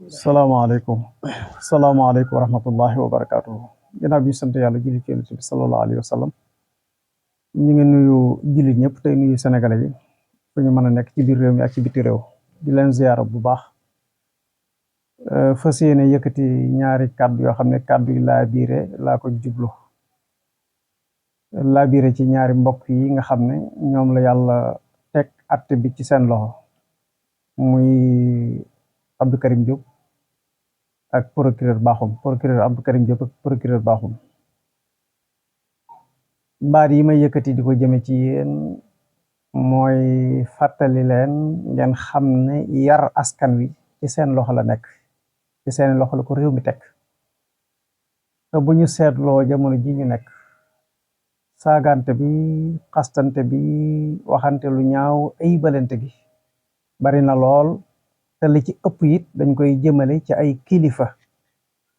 salaamaaleykum salaamaaleykum wa rahmatullahi wa barakaatuhu ginnaaw bi ñu sant yàlla julli ci Yonent bi sallallahu alayhi wa sallam ñu ngi nuyu jullit ñëpp tey nuyu sénégalais yi fu ñu mën a nekk ci biir réew mi ak ci biti réew di leen ziyaara bu baax fas yéene yëkkati ñaari kàddu yoo xam ne kàddu yi laa biire laa ko jublu laa biire ci ñaari mbokk yi nga xam ne ñoom la yàlla teg àtte bi ci seen loxo muy Abdou Karim Diop ak procureur Abdou Karim Diop ak procureur Bakhoum baat yi may yëkkati di ko jëme ci yéen mooy fàttali leen ngeen xam ne yar askan wi ci seen loxo la nekk ci seen loxo la ko réew mi teg te bu ñu seetloo jamono ji ñu nekk saagante bi xastante bi waxante lu ñaaw ay balante gi bari na lool te li ci ëpp it dañ koy jëmale ci ay kilifa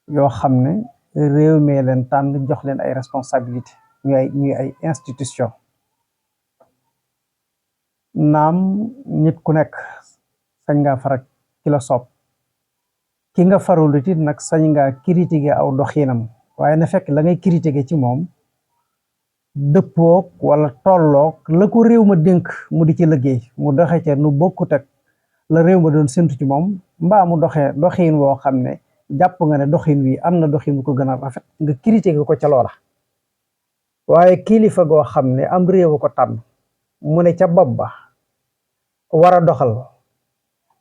yoo xam ne réew mi leen tànn jox leen ay responsabilité ñuy ay institution naam nit ku nekk sañ ngaa farak ki la soob ki nga farul it nag sañ ngaa critiquer aw doxinam waaye na fekk la ngay critiquer ci moom dëppoog wala tolloog la ko réew ma dénk mu di ci liggéey mu doxe ca nu bokkut ak la réew ma doon séntu ci moom mbaa mu doxee doxin woo xam ne jàpp nga ne doxin wi am na doxin bu ko gën a rafet nga critiquer ko ca loola waaye kilifa goo xam ne am réew ko tànn mu ne ca bopp ba war a doxal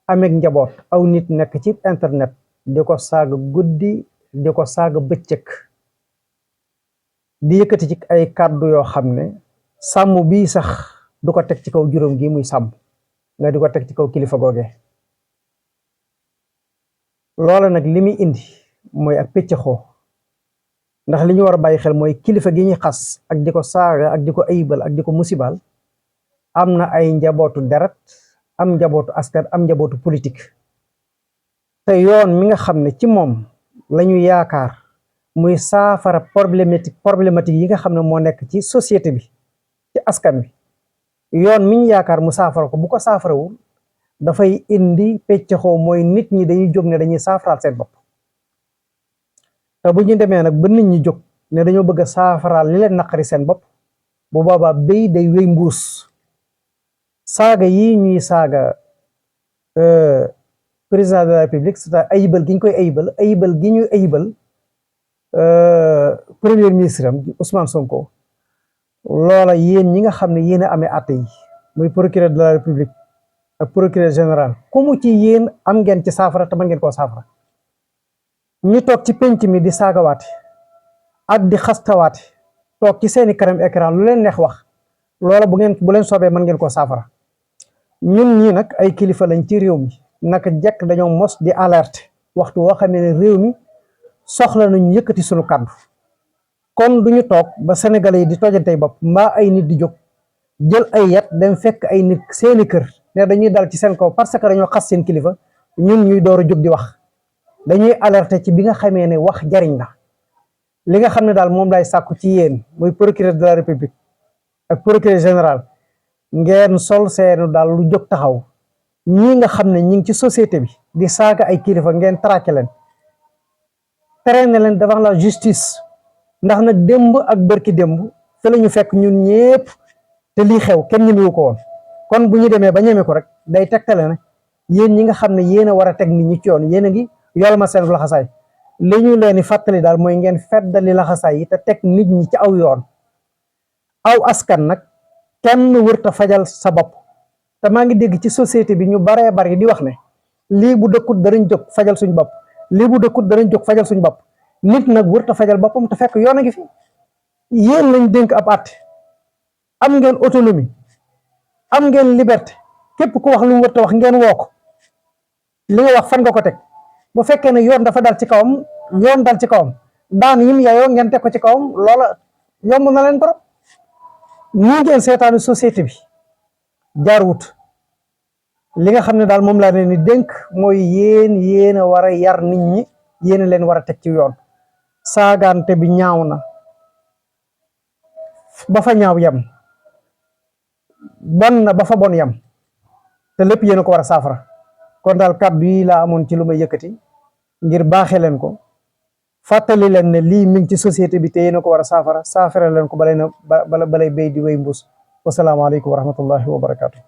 ameeg njaboot aw nit nekk ci internet di ko saaga guddi di ko saaga bëccëg di yëkkati ci ay kàddu yoo xam ne sàmm bii sax du ko teg ci kaw juróom gi muy sàmm nga di ko teg ci kaw kilifa googe loola nag li muy indi mooy ak pëccëxoo ndax li ñu war a bàyyi xel mooy kilifa gi ñuy xas ak di ko saaga ak di ko ayibal ak di ko musibal am na ay njabootu deret am njabootu askan am njabootu politique te yoon mi nga xam ne ci moom la ñu yaakaar muy saafara problématique yi nga xam ne moo nekk ci société bi ci askan wi yoon mi ñu yaakaar mu saafara ko bu ko saafarawul dafay indi pëccëxoo mooy nit ñi dañuy jóg ne dañuy saafaraal seen bopp te bu ñu demee nag ba nit ñi jóg ne dañoo bëgg a saafaraal li leen naqari seen bopp bu boobaa béy day wéy mbuus saaga yi ñuy saaga président de la république c'est-à-dire ayibal gi ñu koy ayibal gi ñuy ayibal premier ministre am Ousmane Sonko loola yéen ñi nga xam ne yéen a amee àtte yi muy procureur de la république ak procureur général ku mu ci yéen am ngeen ci saafara te mën ngeen koo saafara ñu toog ci penc mi di saagawaate ak di xastawaate toog ci seeni kanam écran lu leen neex wax loola bu leen soobee mën ngeen koo saafara ñun ñii nag ay kilifa lañ ci réew mi naka jekk dañoo mos di alerte waxtu woo xamee ne réew mi soxla nañu yëkkati sunu kàddu kon duñu toog ba sénégalais yi di tojantey bopp mbaa ay nit di jóg jël ay yat dem fekk ay nit seeni kër ne dañuy dal ci seen kaw parce que dañoo xas seen kilifa ñun ñuy door a jóg di wax dañuy alerter ci bi nga xamee ne wax jariñ la li nga xam ne daal moom lay sàkku ci yéen muy procureur de la république ak procureur général ngeen sol seenu daal lu jóg taxaw ñii nga xam ne ñi ngi ci société bi di saaga ay kilifa ngeen traqué leen traîner leen devant la justice ndax nag démb ak bërki démb fi la ñu fekk ñun ñëpp te lii xew kenn ñemewu ko woon kon bu ñu demee ba ñeme ko rek day tegtale ne yéen ñi nga xam ne yéen a war a teg nit ñi ci yoon yéen a ngi yor ma seen laxasaay li ñu leen di fàttali daal mooy ngeen feddali laxasaay yi te teg nit ñi ci aw yoon aw askan nag kenn wërta fajal sa bopp te maa ngi dégg ci société bi ñu baree bari di wax ne lii bu dëkkut danañ jóg fajal suñ bopp lii bu dëkkut danañ jóg fajal suñ bopp nit nag wërta fajal boppam te fekk yoon a ngi fi yéen lañ dénk ab àtte am ngeen autonomie am ngeen liberté képp ku wax lu mu wërta wax ngeen woo ko li nga wax fan nga ko teg bu fekkee ne yoon dafa dal ci kawam yoon dal ci kawam daan yim yaayoo ngeen teg ko ci kawam loola yomb na leen trop ñii ngeen seetaanu société bi jaarwut li nga xam ne daal moom laa leen di dénk mooy yéen a war a yar nit ñi yéen a leen war a teg ci yoon saagante bi ñaaw na ba fa ñaaw yem bon na ba fa bon yem te lépp yéen a ko war a saafara kon daal kàddu yi laa amoon ci lu may yëkkati ngir baaxee leen ko fàttali leen ne lii mi ngi ci société bi te yéen a ko war a saafara leen ko balay béy di wéy mbuus wasalaamaaleykum wa rahmatullahi wa barakaatu.